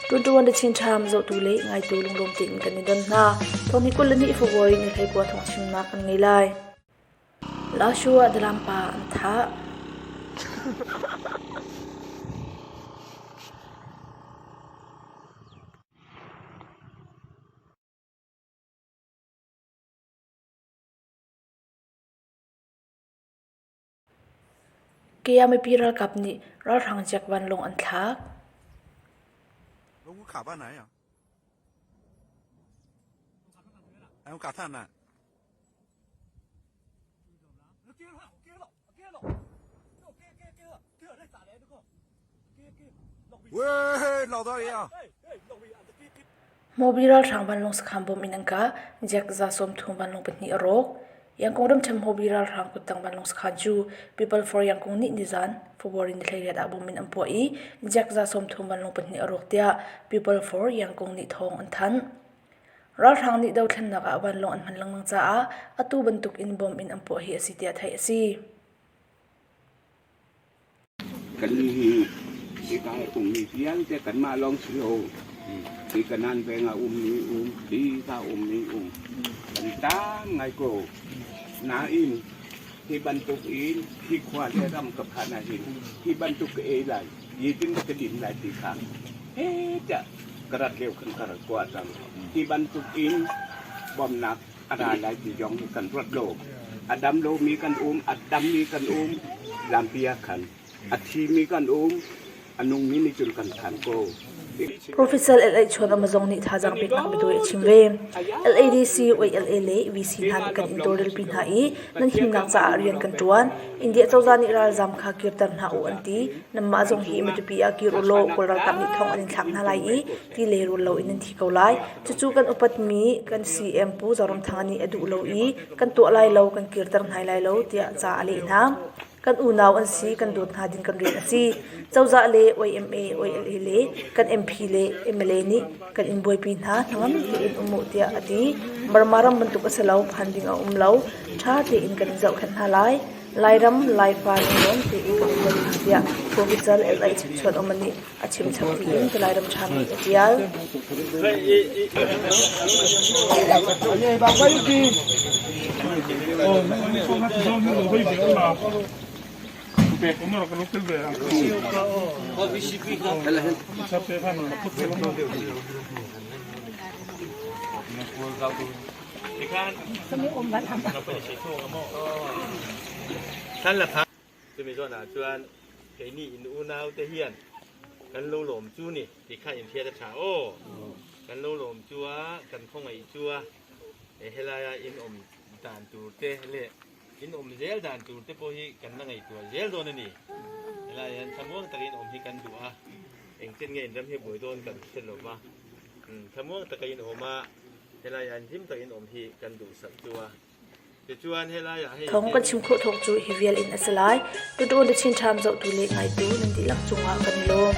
Ṭuanṭuan le chinṭham zohtu le ngaitu lunglawm tein kan i don hna. Thawnghi 22 February ni 19 thawngchimnak kan ngei lai. Lashu ah dalam pa an thah. Kaya mipi ralkap nih ralhrang jet vanlawng an thlak. Hmawbi ralhrang vanlawng sakhan bom in an kah. Jack 30 vanlawng pahnih a rawk. Yangon ramṭhen Hmawbi ralhrang kuttang vanlawng sakhan cu People for Yangon nih nizan February ni 18 ah bom in an puah i Jack 30 vanlawng pahnih a rawk tiah People for Yangon nih thawng an thanh. Ralhrang nih dothlennak ah vanlawng an hman lengmang caah atu bantuk in bom in an puah hi a si tiah theih a si. Kan hi hika i ummi vialte kanmah lawng si lo. Hi kanan veng ah ummi um, hi ka ummi um. Kan tam ngai ko. Nain hi bantuk in hi khua le ram ka phan ahhin hi bantuk ka ei lai, hi tin ka din lai ti kha he tiah ka rat lio khan ka rak tuah cang. Hi bantuk in bawmhnak a ra lai ti zong hi kan ruat lo. A dam lomi kan um, a dammi kan um, lampi ah khan a thimi kan um, a nungmi nih cun kan phan ko. Professor LH Chuan Amazon nih thazaang peknak biatawi a chim ve. LADC, YLA le VC hna nih kan in tawlrelpi hna i nan himnak caah rian kan ṭuan. India cozah nih ralzaam kha kirter hna u an ti. Nanmah zong hi Matupi ah kir u law Kawl ralkap nih thong an in thlak hna lai i ti le rawl lo in nan thi ko lai. Cucu kan upatmi kan CM Pu Zoramthanga nih a duh lo i kan tuah lai lo, kan kirter hna lai lo tiah ca a leh hna. Kan unau an si, kan dawt hna ding kan rian a si. Cozah le YMA, YLA le kan MP le MLA nih kan in buaipi hna, hnangam tein um u tiah a ti. Burma ram bantuk a si lo, phan ding a um lo. Ṭha tein kan in zohkhenh hna lai. Lairam, Laifa lunglawm tein kan in dawt hna tiah Provincial LH Chuan Awma nih a chim chap tiin Kalay ram ṭha nih a ṭial. Chumi zawn ah chuan keini in unau te hian kan lo lawm chu ni ti kha in hriat a tha aw. Kan lo lawm chu a, kan khawngaih chu a, helai ah in awm dan tur te leh in awm zel dan tur te pawh hi kan la ngaihtuah zel dawn a ni. Helai hian thlamuang takin awm hi kan duh a, engtin nge in ram hi buai dawn kan hre lo va. Thlamuang taka in awm a, helai ah hlim takin awm hi kan duhsak chu a. Thawng kan chim khawh thawk cu hi vial in a si lai. Tuṭuan le chinṭham zohtu le ngaitu nan dihlak cungah kan i lawm.